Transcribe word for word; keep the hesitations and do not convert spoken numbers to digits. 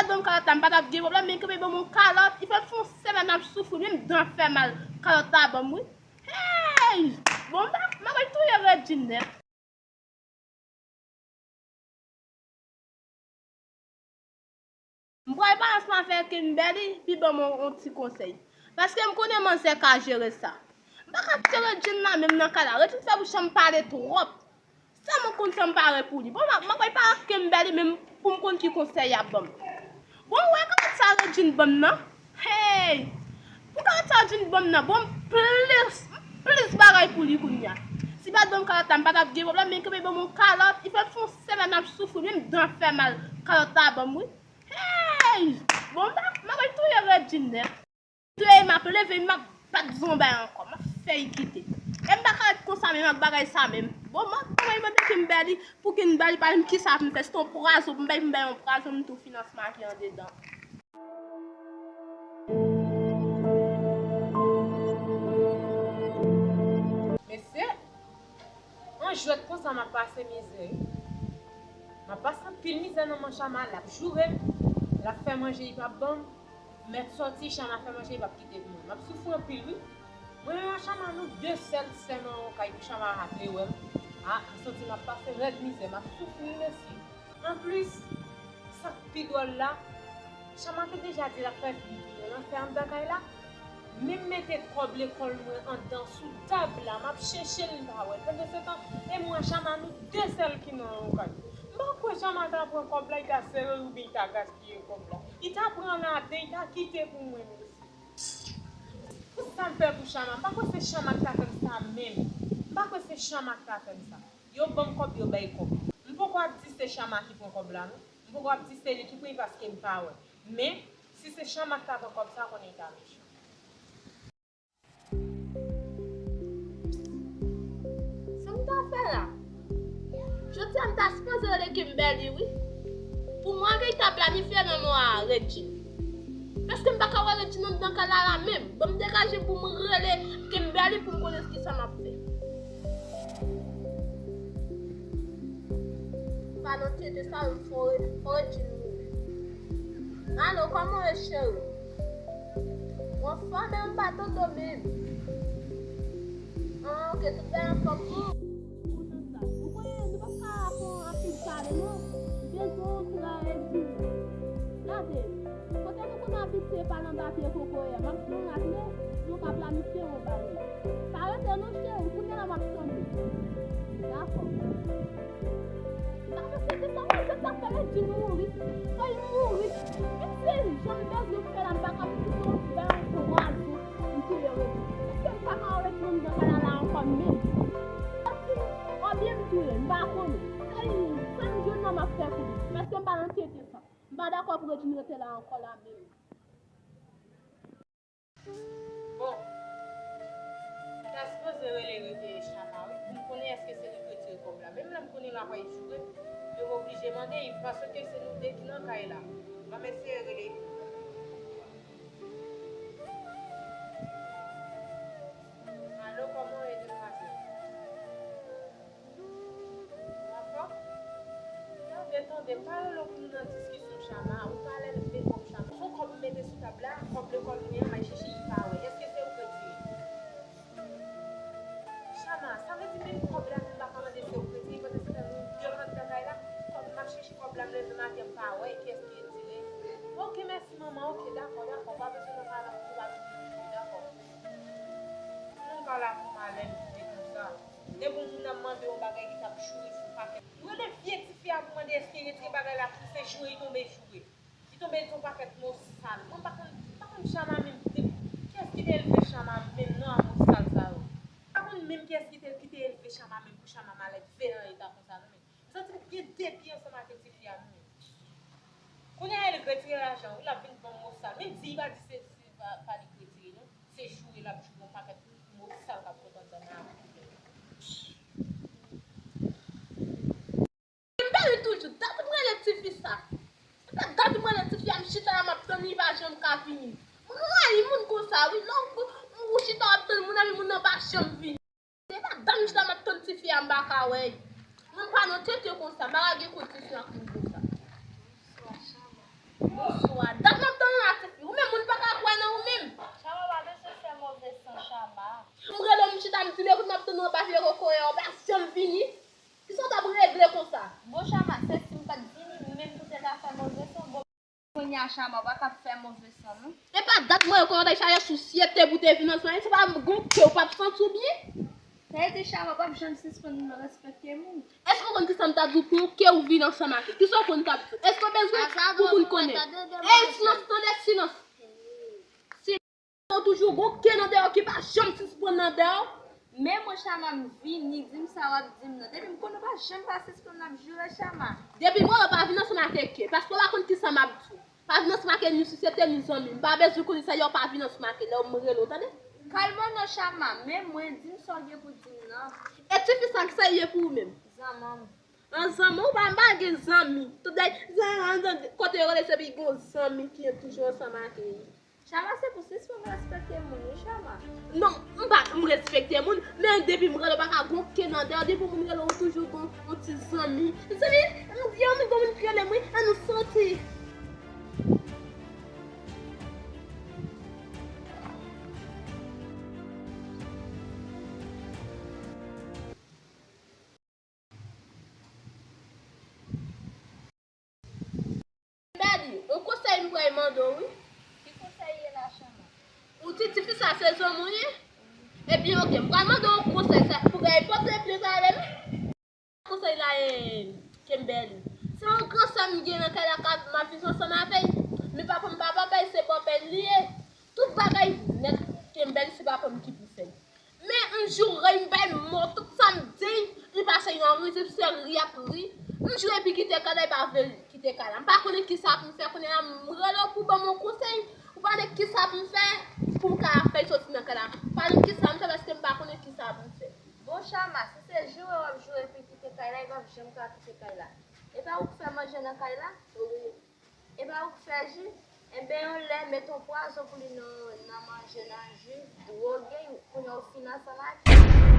Ban m kalòt la, m pa t ap gen pwoblèm, men kanpe ban m yon kalòt, li fè m fè yon semèn ap soufri, menm dan ap fè mal, kalòt la ban m wi. Hey! Bon, m pa, m ap touye Regine nèt. M pral balans m avèk Kimberly, li ban m yon, yon ti konsèy. Paske m konnen manzè ka jere sa. M pa ka kite Regine la menm nan kay la. Regine fè bouch an m pale twòp. Sèlman konn sa m pare pou li. Bon, m ap, m ap pale ak Kimberly menm pou m konn ki konsèy y ap ban m. Bon, ou wè kalòt sa Regine ban m nan? Hey! Pou kalòt sa Regine ban m nan, bon, m plis, m plis bagay pou li kounye a. Si pa t ban m kalòt la, m pa t ap gen pwoblèm, men kanpe ban m yon kalòt, li fè m fè yon semèn ap soufri, menm dan ap fè mal, kalòt la ban m wi. Hey! Bon, m ap, m ap touye Regine nèt. Touye, m ap leve, m ap bat zonbay ankò, m ap fè y kite. E m pa ka ret konsa menm ak bagay sa menm. Bon, m ap mande Kimberly, pou Kimberly pa menm kisa pou m fè, se yon pwazon pou m bay, pou m bay yon pwazon, m tou fin ansanm ak li andedan. Mesye, an jwèt konsa m ap pase mizè wi. M ap pase anpil mizè nan men Chama, l ap joure m, l ap fè manje, li p ap ban m. Mèt sòti, Chama fè manje, li p ap kite pou mwen. M ap soufri anpil wi. Mwen menm ak Chama, nou de sèl sèm nan yon kay pou Chama pa vle wè m. A, m santi m ap pase rèd mizè, m ap soufri wi mesye. Anplis, sa k pi dwòl la, Chama te deja di l ap fè vi pou mwen, l ap fè anndan kay la. Men m mete kòb lekòl mwen anndan sou tab la, m ap chèche l, m pa wè l. Pandansetan, e mwen ak Chama, nou de sèl ki nan yon kay. M pa kwè Chama ta pran kòb la, li ta sere l oubyen li ta gaspiye kòb la. Li ta pran ladan, li ta kite pou mwen, mesye. Pou sa m fè pou Chama, m pa kwè se Chama k ta fè m sa menm. M pa kwè se Chama k ta fè m sa. Yo ban m kòb, yo bay kòb. M poko ap di se Chama ki pran kòb la, non. M poko ap di se li ki pran l paske m pa wè. Men, si se Chama k ta pran kòb sa, konnen l ta mechan. Sa m ta fè la? Jodi a m ta sipoze rele Kimberly wi. Pou mwen vin ta planifye nan mwa a Regine. Paske m pa ka wè Regine anndan kay la la menm. Ban m degaje pou m rele Kimberly pou m konnen kisa m ap fè. Pa nan tete sa, fò, fò Regine mouri. Alo, kòman w ye, cheri? Ou anfòm, men m pa tande w menm. Ah, ok, tout bagay anfòm pou ou. Kontan sa. Ou konnen, nou p ap ka fè anpil pale, non. Bezwen w trè di. Gade, kote nou konn abitye pale anba pye kokoyè, m ap fè yon ratle, nou ka planifye yon bagay. Pa rete non, cheri, kounye a la m ap tande. Dakò. Sa se te sa, mwen, se sa k fè Regine mouri. Fò l mouri. Menm si jan m bezwen fè la, m pa ka fè yon bèl pwazon, m touye Regine. Èske m pa ka wè Regine anndan kay la la ankò menm? Èske, oubyen m touye l, m pa konnen. Sa m jwenn nan m ap fè pou li. Paske m pa nan tete sa. M pa dakò pou Regine rete la ankò la menm. Bon, m ta sipoze rele, rele Chama wi, pou m konnen èske se li k retire kòb la. Menm lè m konnen l ap al joure, men m oblije mande l, paske se nou de ki nan kay la. M ap eseye rele. Alo, kòman w ye, demwazèl? Dakò. Tande, tande, m pa rele w pou nou nan diskisyon, Chama. Ou pa leve kòb, Chama. Se yon kòb m mete sou tab la, kòb lekòl mwen an, m al chèche, li pa wè. Èske se ou k retire? Chama, sa vle di menm kòb la, m pa ka mande se ou k retire, pandan se tan nou de anndan kay la, kòb m ap chèche kòb la, m leve maten, m pa wè, kiyès ki retire. Ok, mèsi, manman, ok, dakò, dakò, pa bezwen nan pale pou pa bezwen nan joure, dakò. Moun pa la pou malè m kite konsa. Depi yon moun ap mande yon bagay, li t ap joure sou pakèt. Ou rele vye tifi a pou mande èske l retire bagay la, pou se joure li tonbe joure. Li tonbe di yon pakèt mo sal. Mwen pa konn, pa konn Chama menm. Kiyès ki te elve Chama menm non a mo sal sa yo? Pa konn menm kiyès ki te, ki te elve Chama menm pou Chama malèt ve nan eta konsa non menm. M santi m gen depi ansanm ak tifi a non menm. Kounye a l retire lajan wi, l ap vin ban m mo sal. Men di l pa di se, se pa, pa li k retire non. Se joure l ap joure yon pakèt mo sal k ap sot anndan nan. Kimberly toujou, dat m rele tifi sa. Dat m rele tifi a, m chita la, m ap tann li, li pa janm ka vini. M rayi moun konsa wi, lè w, ou chita w ap tann moun epi moun nan pa janm vini. Se pa dat m chita m ap tann tifi a, m pa ka wè l. Mwen m pa nan tete konsa, m pa ka gen kout tifi ak moun konsa. Bonswa, Chama. Kounye a Chama pa ka fè move san non. E pa dat mwen yo kòmantè chaje sou syete pou te vin ansanm. Se pa gon ke ou p ap santi w byen. Sa vle di Chama p ap janm sispann respekte moun. Èske w konn kisa m ta di w pou ke ou vin ansanm ak li? Kisa w konn t ap di w? Èske w bezwen pou moun konnen? Ey, silans, tande, silans. Ou toujou gon ke nan dèyè w ki pa janm sispann nan dèyè w. Men mwen Chama m vini, di m sa w ap di m nan. Depi m konnen w pa janm pa sispann ap joure Chama. Depi m wè w pa vin ansanm ak ke, paske w pa konn kisa m ap di w. Pa vin ansanm ak ni sosyete ni zanmi. M pa bezwen konnen sa yo pa vin ansanm ak lè w m rele w, tande? Kalme w non Chama, men mwen di m sa w gen pou di m nan. E tifi sa kisa li ye pou ou menm? Zanmi m. An zanmi w pa m pa gen zanmi. Tout day zanmi kote yo rele se pi gon zanmi ki toujou ansanm ak li. Chama se pou sispann respekte moun wi Chama. Non, m pa m respekte moun, men depi m rele w pa ka gon ke nan dèyè, depi moun rele w toujou gon yon ti zanmi. Zanmi, m di yon moun gon moun ki rele m wi, an nou soti. Bèdi, yon konsèy m pral mande w wi. Ki konsèy ye la Chama? Ou di tifi sa se zanmi w ye? Ebyen oke, m pral mande w yon konsèy sa pou gay pote plent avè l. Konsèy la e Kimberly. Se yon gran sè m gen nan kay la k ap m ap viv ansanm avè l. Men papa m pa papa l se bòpè l li ye. Tout bagay nèt Kimberly se papa m ki pou fè l. Men m joure m bay mò tout sa m di, li pase yon ri se ri ap ri. M joure epi kite kay la, li pa vle kite kay la. M pa konnen kisa pou m fè kounye a, m rele w pou ban m yon konsèy. Ou pa konnen kisa pou m fè pou m ka fè l soti nan kay la. Pa konnen kisa m fè paske m pa konnen kisa pou m fè. Bon Chama, si se joure w ap joure epi kite kay la, li p ap janm ka kite kay la. E pa ou k fè manje nan kay la? Wi. E pa ou k fè ji? Enben yon lè met yon pwazon pou li nan nan manje, nan ji, dwoge l, kounye a ou fin ansanm ak li.